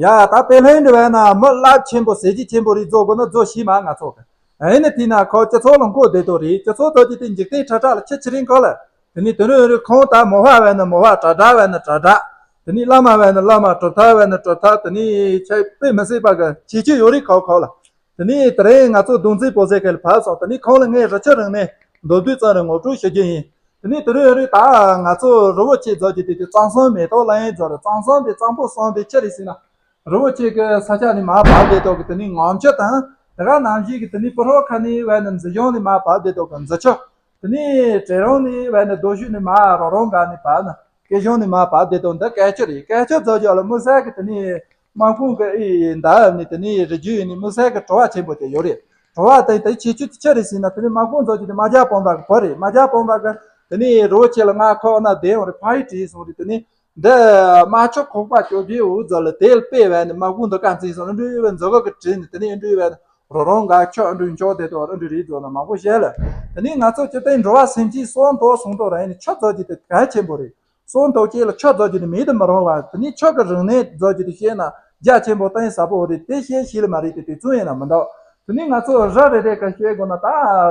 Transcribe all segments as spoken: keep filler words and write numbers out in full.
ཡ་ད་དཔེ་ལྷན་འདྲི་བས་ན་མི་རླབས་ཆེན་པོ་ཟས་བཅུད་ཆེན་པོ་རིགས་རྫོགས་དགོས་ན་རྫོགས་ཤེས་མ་ང་ཚོ་གི། ཨེ་ནི་དེས་ན་ཁོ་སྤྱི་ཚོགས་ལ་མཁོ་བསྡད་དོ་རེད། སྤྱི་ཚོགས་ཐོག་གི་དེ་འཇིག་རྟེན་ཁྲ་ཁྲ་ལ་ཆེ་ཆེ་རིང་ཁོ་ལ། དེ་ནས་དུས་རིང་རིང་ཁོང་ད་མོ་བ་བས་ན་མོ་བ། གྲྭ་གྲྭ་བས་ན་གྲྭ་གྲྭ། དེ་ནས་བླ་མ་བས་ན་བླ་མ། གྲུབ་མཐའ་བས་ན་གྲུབ་མཐའ། དེ་ནས་ཆ་དཔེ་མི་སྲིད་པ་གི་ཁྱད་ཆོས་ཡོད་རེད་ཁོ་ཁོ་ལ། དེ་ནས་དེ་རིང་ང་ཚོ་གདུང་འཛིན་པོ་ཟེར་གལ་ཕབ་སོང་། དེ་ནས་ཁོང་ལ་ངས་རི་ཆུ་རིང་ནས་མདོར་བསྡུས་ཙམ་རེ་ངོ་སྤྲོད་ཞུ་རྒྱུ་ཡིན། དེ་ནས་དེ་རིང་རིང་ད་ང་ཚོ་རི་བོ་ཆེ་རྫོགས་ཀྱི་དེ་དེ་གཙང་གསུམ་མེ་ཏོག་གླིང་རྫོགས་རེད། གཙང་གསུམ་དེ་གཙང་པོ་གསུམ་དེ་ཆི་རེད་ཟེར་ན། རི་བོ་ཆེ་གི་ས་ཆ་ནས་མར་བབས་བསྡད་དོ་གི་དེ་ནས་ངམ་ཆུ་དང་། དེ་ག་ནང་བཞིན་གི་དེ་ནས་སྤུ་རོ་ཁ་ནས་བས་ན་འཛི་གཞུང་ནས་མར་བབས་བསྡད་དོ་གི་འཛི་ཆུ། དེ་ནས་བྲེ་རོང་ནས་བས་ན་རྡོ་ཤུ་ནས་མར་རོ་རོང་ག་ནས་བབས་ན་སྐད་གཞུང་ནས་མར་བབས་བསྡད་དོ་འདི་སྐད་ཆུ་རེད། སྐད་ཆུ་རྫོགས་ཀྱི་ལ་མི་སེར་གི་དེ་ནས་དམག་དཔུང་གི་ཨི་འདའ་ནས་དེ་ནས་རི་རྒྱུད་ནས་མི་སེར་གི་བྲོ་བ་ཆེན་པོ་དེ་ཡོད་རེད། བྲོ་བ་དེ་དེ་ཆེ་ཆུ་ཆི་རེད་ཟེར་ན། དེ་ནས་དམག་དཔུང་རྫོགས་ཀྱི་དེ་རྨ་རྒྱལ་བོན་པོ་གི་བུ་རེད། རྨ་རྒྱལ་བོན་པོ་གི་དེ་ནས་རི་བོ་ཆེ་ལ་ང་ཁོ་ན་བདེན་འོང་རེད། ཕ་ཡི་བྲིས་སོང་རེད། དེ་ནས། འདི་རྨ་ཆུ་ཁོག་པ་བཅོ་བརྒྱད་འུ་ཟོ་ལ་དེ་ལ་དཔེ་བས་ནས་དམག་དཔུང་འདི་ག་འཛིན་སོང་། ཨ་འདྲུ་ཡོད་པའི་མཛོ་ག་གི་བྲིས་ནས་དེ་ནས་ཨ་འདྲུ་ཡོད་པའི་རོ་རོང་ག་ཆུ་ཨ་འདྲུ་འཇོག་བསྡད་དོ། ཨ་འདྲུ་རིགས་རྫོགས་ན་མང་པོ་བཤད་ལ། དེ་ནས་ང་ཚོ་སྤྱི་བཏང་འགྲོ་བ་སེམས་ཅན་སོ་མཐོ་སོང་དོ་ར་ཡིན་ནས་ཆུ་རྫོགས་ཀྱི་དེ་གལ་ཆེན་པོ་རེད། སོ་མཐོ་ཁྱེད་ལ་ཆུ་རྫོགས་ཀྱི་དེ་མེད་དུ་མི་རུང་བ། དེ་ནས་ཆུ་གི་རིག་གནས་རྫོགས་ཀྱི་དེ་བཤད་ན་རྒྱ་ཆེན་པོ་གཏིང་ཟབ་པོ་རེད། དེ་བཤད་ཤེས་ལ་མ་རེད་དེ་དེ་ཚོ་ཡིན་ན་མི་འདུག་དེ་ནས་ང་ཚོ་རི་རེ་རེ་ག་བཤད་དགོས་ན་ད་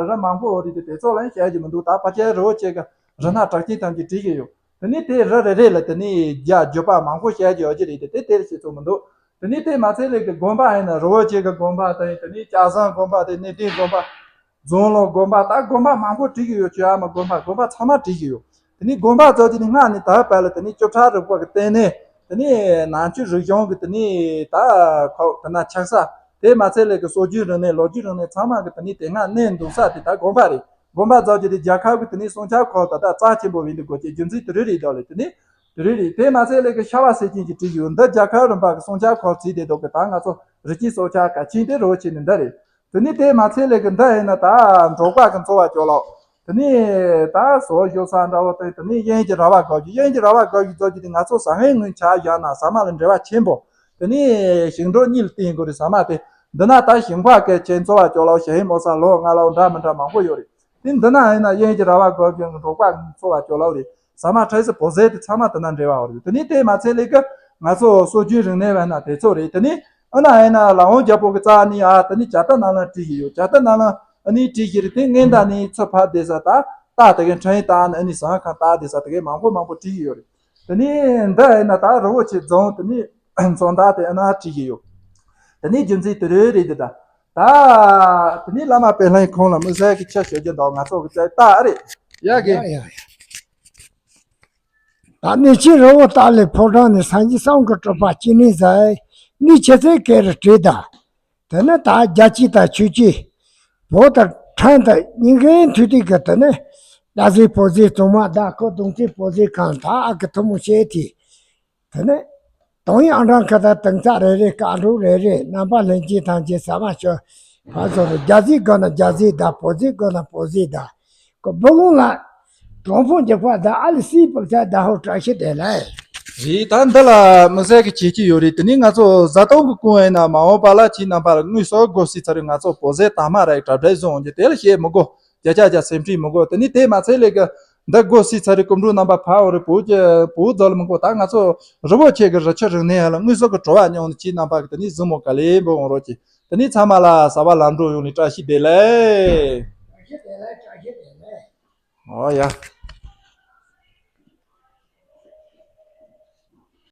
རི་མང་པོ་རེད་དེ་དེ་ཚོ་ལ་བཤད་རྒྱུ་མི་འདུག་ད་ཕལ་ཆེར་རི་བོ་ཆེ་གི་རི་སྣ་གྲགས་ཅན་ཐམས་ཅད་བྲིས་ཀྱི་ཡོད། དེ་ནས་དེ་རི་རེ་རེ་ལ་དེ་ནས་རྒྱ་བརྗོད་པ་མང་པོ་བཤད་རྒྱུ་ཡོད་ཀྱི་རེད་དེ་དེ་དེར་བཤད་ཚོད་མི་འདུག་དེ་ནས་དེ་མ་ཚད་ལས་ཀྱི་དགོན་པ་ཡིན་ན་རི་བོ་ཆེ་གི་དགོན་པ་དེ། དེ་ནས་སྐལ་བཟང་དགོན་པ་དེ། གནས་བརྟན་དགོན་པ། རྫོང་ལོ་དགོན་པ། ད་དགོན་པ་མང་པོ་བྲིས་ཀྱི་ཡོད། ཆོས་ཨ་མ་དགོན་པ། དགོན་པ་ཚང་མ་བྲིས་ཀྱི་ཡོད། དེ་ནས་དགོན་པ་ཚོ་དེ་ནས་སྔ་ནས་ད་བར་ལ་དེ་ནས་བཅུ་ཕྲག་རིག་པ་གི་ལྟེ་གནས། དེ་ནས་ནང་ཆོས་རིག་གཞུང་གི་དེ་ནས་ད་ཁོ་དེ་ན་ཆགས་ས། དེ་མ་ཚད་ལས་ཀྱི་སྲོལ་རྒྱུན་རིག་གནས་ལོ་རྒྱུས་རིག་གནས་ཚང་མ་གི་དེ་ནས་དེ་སྔ་གནས་འདུག་ས་དེ་ད་དགོན་པ་རེད། དགོན་པ་ཚོ་དེ་དེ་རྒྱལ་ཁབ་ཀྱི་དེ་ནས་སྲུང་སྐྱོབ་ཁོ་ད་ད་རྩ་ཆེན་པོ་བྱེད་འདི་དགོས་ཀྱི་རྒྱུ་མཚན་དེ་རིགས་རེད་དོ་ལེ། དེ་ནས་དེ་རིགས་རེད། དེ་མ་ཚད་ལས་ཀྱི་ཤ་བ་སེ་ཅན་གྱི་བྲིས་ཡོད་འདི་རྒྱལ་ཁབ་རིམ་པ་གི་སྲུང་སྐྱོབ་ཁོ་བྱེད་བསྡད་འདུག་གི་ད་ང་ཚོ་རི་སྐྱེས་སྲོག་ཆགས་གལ་ཆེན་དེ་རི་བོ་ཆེ་ནས་འདི་རེད། དེ་ནས་དེ་མ་ཚད་ལས་ཀྱི་འདི་ཡིན་ན་ད་འབྲོག་པ་གི་འཚོ་བ་སྐྱོ་ལོག་དེ་ནས་ད་བཟོ་བཞོ་ས་འདྲ་བོ་དེ། དེ་ནས་དབྱིན་ཇི་ར་བ་དགའ་རྒྱུ། དབྱིན་ཇི་ར་བ་དགའ་རྒྱུ་ཚོ་གི་དེ་ང་ཚོ་ཟ་ཧེ་སྔོན་ཆ་བཞག་ན་ཟ་མ་ལ་འབྲེལ་བ་ཆེན་པོ། དེ་ནས་ཞིང་འབྲོག་གཉིས་ལ་བརྟེན་དགོས་རེད་ཟ་མ་དེ། འདི་ན་ད་ཞིང་པ་གལ་ཆེན་འཚོ་བ་སྐྱོ་ལོག་ཞེ་ཧེ་མོ་ས་ལོ་ང་ལོ་འདྲ་མི་འདྲ་མང་པོ་ཡོད་རེད། དེ་འདི་ན་ཡིན་ན་དབྱིན་ཇི་ར་བ་དགའ་རྒྱུ་འབྲོག་པ་འཚོ་བ་སྐྱོ་ལོག་རེད། ཟ་མ་འཕྲལ་སེ་བོ་ཟེ་དེ་ཚང་མ་དེ་ན་འབྲེལ་བ་ཡོད་རེད། དེ་ནས་དེ་མ་ཚད་ལས་ཀྱི་ང་ཚོ་སྲོལ་རྒྱུན་རིག་གནས་བས་ན་དེ་ཚོ་རེད། དེ་ནས་ཨ་ན་ཡིན་ན་ལ་འོང་རྒྱལ་པོ་གི་རྩ་ནས་ཨ་དེ་ནས་ཇ་རྟ་ནང་ལ་བྲིས་ཀྱི་ཡོད། ཇ་རྟ་ནང་ལ་ཨ་ནི་བྲིས་ཀྱི་རེད། དེ་ངན་ད་ནས་ཚུར་ཕབ་བསྡད་ས་ད་རྟ་དེ་གའི་ཕྲེང་བཏགས་ནས་ཨ་ནི་ཟངས་ཁང་བཏགས་བསྡད་ས་དེ་གའི་མང་པོ་མང་པོ་བྲིས་ཀྱི་ཡོད་རེད། དེ་ནས་འདི་ཡིན་ན་ད་རི་བོ་ཆེ་རྫོང་དེ་ནས་རྫོང་བདག་དེ་ཨ་ན་བྲིས་ཀྱི་ཡོད། དེ་ནས་རྒྱུ་མཚན་དེ་རེད་རེད་དེ་ད། ད་དེ་ནས་བླ་མ་དཔལ་ལྷའི་ཁོང་ལ་མི་ཟེར་གི་ཆ་ཞོད་རྒྱུ་འདུག་ང་ཚོ་གི་ད་རེད། ཡ་གི། ཡ་ཡ་ཡ། ད་གནས་ཆེན་རི་བོ་ཏཱ་ལའི་ཕོ་བྲང་ནས་སངས་རྒྱས་བསམ་གྱིས་གྲུབ་པ་སྐྱེ་གནས་མཛད། གནས་ཆེ་ཚད་ཀེ་རི་བྲིས་དང་། དེ་ནས་ད་རྒྱལ་སྤྱི་དང་ཆོས་སྤྱི། བོད་དང་ཕྲན་དུ་སྙིང་གའི་མཐུད་དེ་གི་དེ་ནས་རྒྱ་ཟིག་བོད་ཟིག་གཙང་མ་ད་ཁོ་གདུང་ཚིག་བོད་ཟིག་གང་ད་ཨ་ཀི་ཐུ་མོ་བཤད་དེ། དེ་ནས་དང་ཡིན་ཨ་འབྲང་ཁ་ད་དེང་ཚ་རེ་རེ་ཀ་འགྲོ་རེ་རེ་རྣམ་པ་ལྷན་སྐྱེས་ཐམས་ཅད་ཟ་མ་ཤོད་ཕ་ཚོ་རེ་རྒྱ་ཟིག་དགོས་ན་རྒྱ་ཟིག་ད་བོད་ཟིག་དགོས་ན་བོད་ཟིག་ད། ཀོ་བུ་ལུང་ལ། གྲོང་པོ་འཇིགས་པ་ད་ཨ་ལི་སིའི་བག་ཆགས་ད་ཧོ་བཀྲ་ཤིས་བདེ་ལེགས། རེད། ད་འདི་ལ་མི་ཟེར་གི་བྱེད་ཀྱི་ཡོད་རེད། དེ་ནས་ང་ཚོ་བཟའ་བཏུང་གི་ཀུན་ཡིན་ན་མ་འོངས་པ་ལ་ཁྱེད་རྣམ་པ་ལ་དངོས་སུ་སྒོ་སྲིད་ཚར་རེད། ང་ཚོ་བོད་ཟས་དྭངས་མ་རེད་གྲ་སྒྲིག་བཟོ་འོང་རྒྱུ་དེ་ལ་བཤད་མི་དགོས། བརྒྱ་ཆ་བརྒྱ་སེམས་ཁྲལ་མི་དགོས། དེ་ནས་དེ་མ་ཚད་ལས་གི་འདི་སྒོ་སྲིད་ཚར་རེད། སྐུ་མགྲོན་རྣམ་པ་ཕར་འོང་རེད། བོད་ཀྱི་བོད་རྫོགས་ལ་མི་དགོས། ད་ང་ཚོ་རི་བོ་ཆེ་གི་རི་ཆུ་རིག་གནས་ཡ་ལ་དངོས་སུ་གི་བྲོ་བ་མྱོང་ནས་ཁྱེད་རྣམ་པ་གི་དེ་ནས་གཟིགས་མོ་ག་ལེ་འབུལ་འོང་རོགས་གྱིས། དེ་ནས་ཚང་མ་ལ་གཟའ་པ་ལམ་འགྲོ་ཡོང་ནས་བཀྲ་ཤིས་བདེ་ལེགས། བཀྲ་ཤིས་བདེ་ལེགས། བཀྲ་ཤིས་བདེ་ལེགས། ཨོ་ཡ།